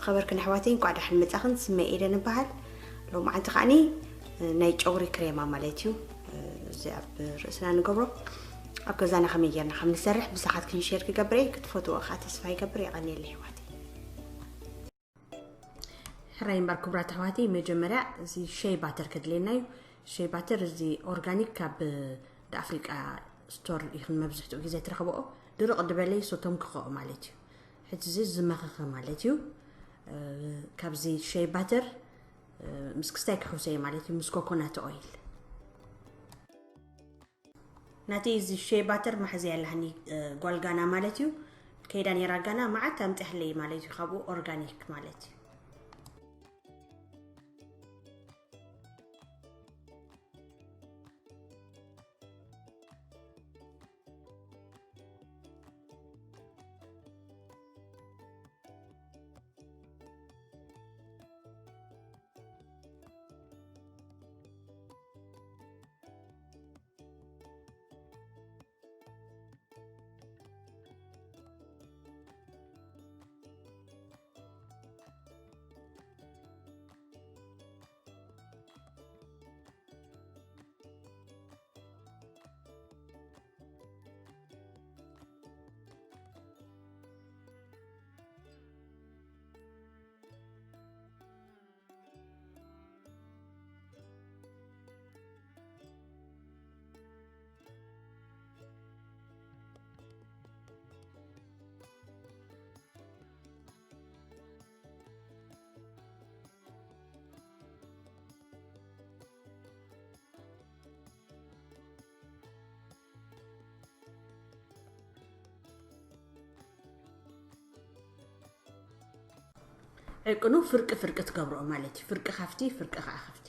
ኸበርክን ኣሕዋተይ፣ እንኳዕ ደሓን መጻኽን። ስመይ ኤደን እበሃል። ሎማዓንቲ ከዓኒ ናይ ጨጉሪ ክሬማ ማለት እዩ፣ እዚ ኣብ ርእስና ንገብሮ፣ ኣብ ገዛና ከመይ ጌርና ከም ንሰርሕ ብሳኻትክን ሼር ክገብር እየ። ክትፈትዎ ኸዓ ተስፋ ይገብር። የቐንየለይ ኣሕዋተይ። ሕራይ እምበር ክቡራት ኣሕዋተይ፣ መጀመርያ እዚ ሸይ ባተር ከድልየና እዩ። ሸይ ባተር እዚ ኦርጋኒክ ካብ ደ ኣፍሪቃ ስቶር ይኹን መብዝሕትኡ ግዜ ትረኽብኦ፣ ድርቕ ዝበለ እዩ፣ ሶቶም ክኸኦ ማለት እዩ። ሕጂ እዚ ዝመኸኸ ማለት እዩ። እ፣ ካብዚ ሸይ ባተር፣ እ፣ ምስ ክስታይ ክሕውሰ እየ ማለት እዩ፣ ምስ ኮኮናት ኦይል። ናተይ እዚ ሸይ ባተር መሓዝያ ኣለኒ፣ እ፣ ጓል ጋና ማለት እዩ። ከይዳ ነይራ ጋና፣ መዓት ኣምፅሕለይ ማለት እዩ፣ ካብኡ ኦርጋኒክ ማለት እዩ። ዕቅኑ ፍርቂ ፍርቂ ትገብርኦ ማለት እዩ። ፍርቂ ካፍቲ፣ ፍርቂ ከዓ ካፍቲ።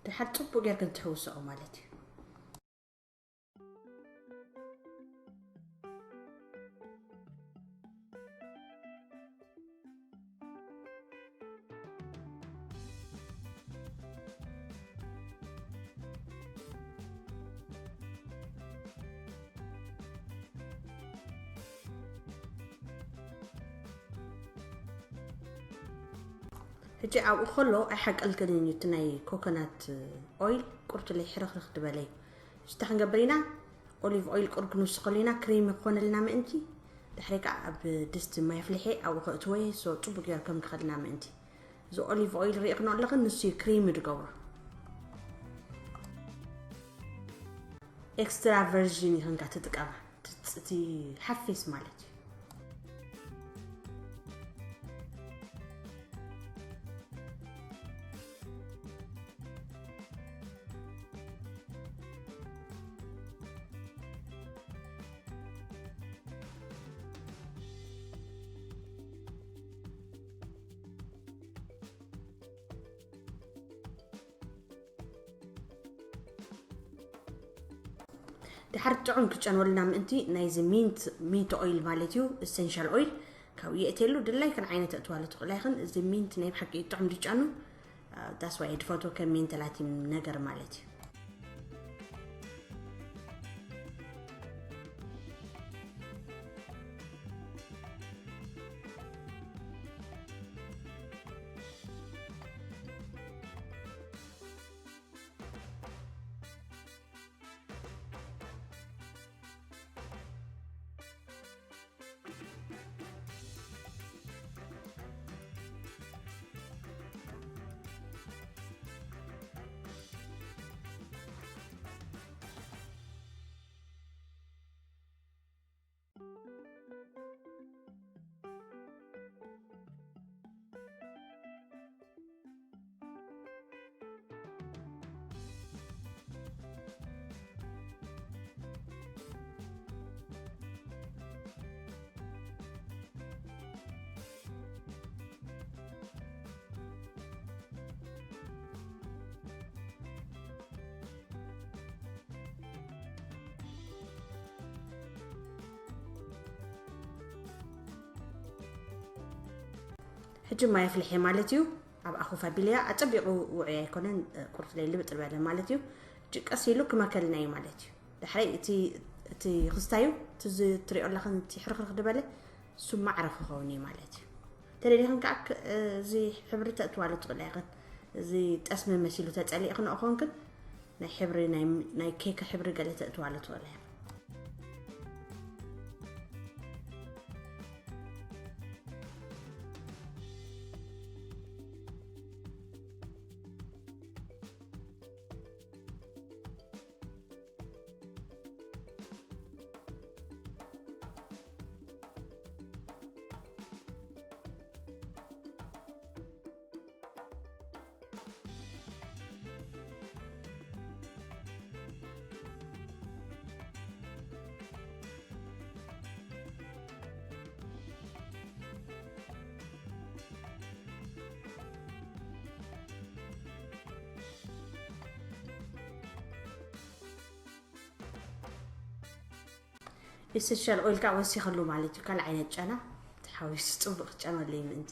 ድሓር ጽቡቕ ጌርክን ትሕውስኦ ማለት እዩ። ሕጂ ኣብኡ ከሎ ኣይሓቀልክንን እዩ፣ እቲ ናይ ኮኮናት ኦይል ቁርትለይ ሕርኽርኽ ዝበለ እዩ። ሽታ ክንገብር ኢና፣ ኦሊቭ ኦይል ቁሩብ ክንውስኸሉ ኢና፣ ክሬሚ ክኾነልና ምእንቲ። ድሕሪ ከዓ ኣብ ድስቲ ማይ ኣፍሊሐ ኣብኡ ከእትዎ እየ፣ ሶ ጽቡቅ ገይሩ ከም ክኸድና ምእንቲ። እዚ ኦሊቭ ኦይል ሪእክኖ ኣለኽን፣ ንሱ እዩ ክሬሚ ዝገብሮ። ኤክስትራ ቨርጂን ኢኽንካ ትጥቀማ፣ እቲ ሓፊስ ማለት እዩ። ድሓር ጥዑም ክጨንወልና ምእንቲ ናይዚ ሚንት፣ ሚንት ኦይል ማለት እዩ፣ ኤሰንሻል ኦይል ካብ የእትየሉ ድላይክን ዓይነት እትዋሉ ትኽእላ ኢኽን። እዚ ሚንት ናይ ብሓቂ ጥዑም ድጫኑ፣ ዳስ ዋይ ድፈቶ ከም ሜንተላቲ ነገር ማለት እዩ። ሕጂ ማይ ኣፍልሐ ማለት እዩ። ኣብ ኣኹፍ ኣቢለያ ኣጸቢቑ ውዑይ ኣይኮነን፣ ቁርጥ ለይ ልብጥ ዝበለ ማለት እዩ። ሕጂ ቀስ ኢሉ ክመከልና እዩ ማለት እዩ። ዳሕራይ እቲ እቲ ክስታዩ እቲ ዝትሪኦ ኣለኽን እቲ ሕርኽርኽ ዝበለ እሱ ማዕረ ክኸውን እዩ ማለት እዩ። ተደሊኽን ከዓ ክ- እዚ ሕብሪ ተእትዋሉ ትኽእላ ኢኽን። እዚ ጠስሚ መሲሉ ተጸሊእኽን ኾንክን ናይ ሕብሪ ናይ ናይ ኬክ ሕብሪ ገለ ተእትዋሉ ትኽእላ ኢኽን። ኢሰንሻል ኦይል ከዓ ወሲኸሉ ማለት እዩ። ካልእ ዓይነት ጨና ተሓዊሱ ጽቡቕ ክጨነሉ እዩ ምእንቲ።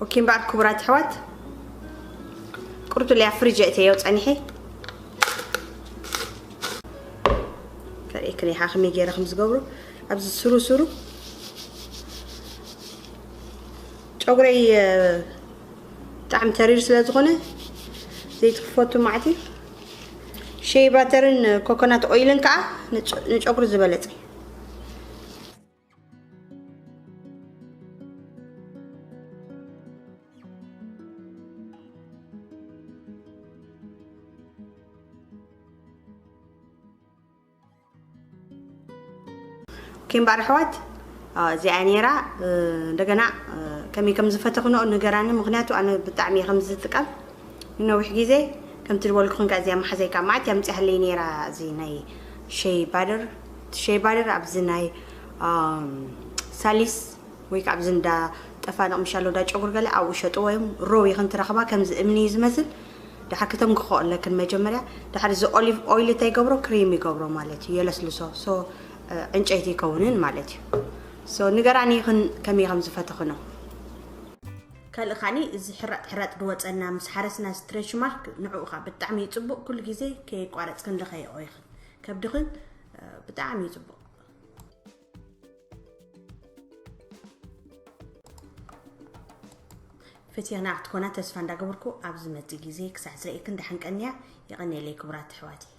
ኦኬ፣ እምበኣር ክቡራት ኣሕዋት፣ ቁርጡ ለያ ፍሪጅ እተዮ ጸኒሐ ከርእየክን ኢኻ ከመይ ገይረ ከም ዝገብሩ። ኣብዚ ስሩ ስሩ ጨጉረይ፣ እ፣ ብጣዕሚ ተሪር ስለ ዝኾነ ዘይትክፈቱ ማዕቲ ሼይ ባተርን ኮኮናት ኦይልን ከዓ ንጨ- ንጨጉሪ ዝበለጸ። ኦኬ፣ እምበኣር ኣሕዋት፣ አ፣ እዚኣ ነይራ። እ፣ እንደገና፣ እ፣ ከመይ ከም ዝፈተኽንኦ ንገራኒ፣ ምኽንያቱ ኣነ ብጣዕሚ እየ ከም ዝጥቀም ንነዊሕ ግዜ። ከምቲ ዝበልኩኽን ከኣ እዚኣ መሓዘይ ካብ መዓት እያ ኣምጺኣለይ ነይራ። እዚ ናይ ሸይ ባደር፣ እቲ ሸይ ባደር ኣብዚ ናይ፣ ኣም፣ ሳሊስ ወይ ከዓ ኣብዚ እንዳ ጠፋንቕ ምሻሎ እንዳ ጨጉሪ ገለ ኣብኡ ይሸጥዎ እዮም። ሮው ኢኽን ትረኽባ፣ ከምዚ እምኒ እዩ ዝመስል። ድሓር ከተምክኾ ኣለክን መጀመርያ። ድሓር እዚ ኦሊቭ ኦይል እንታይ ይገብሮ? ክሬም ይገብሮ ማለት እዩ፣ የለስልሶ። ሶ፣ እ፣ ዕንጨይቲ ይከውንን ማለት እዩ። ሶ፣ ንገራኒ ይኽን ከመይ ከም ዝፈተኽኖ። ካልእ ኻኒ እዚ ሕራጥ ሕራጥ ዝወፀና ምስ ሓረስና ስትሬች ማርክ ንዕኡ ኻ ብጣዕሚ እዩ ፅቡቕ። ኩሉ ግዜ ከየቋረፅክን ለኸይኦ ኢኽን ከብድኽን፣ እ፣ ብጣዕሚ እዩ ፅቡቕ። ፈቲኽና ክትኮና ተስፋ እንዳገበርኩ ኣብ ዝመጽእ ግዜ ክሳዕ ዝርእየክን ደሓን ቀንያ። የቐንየለይ ክቡራት ኣሕዋተይ።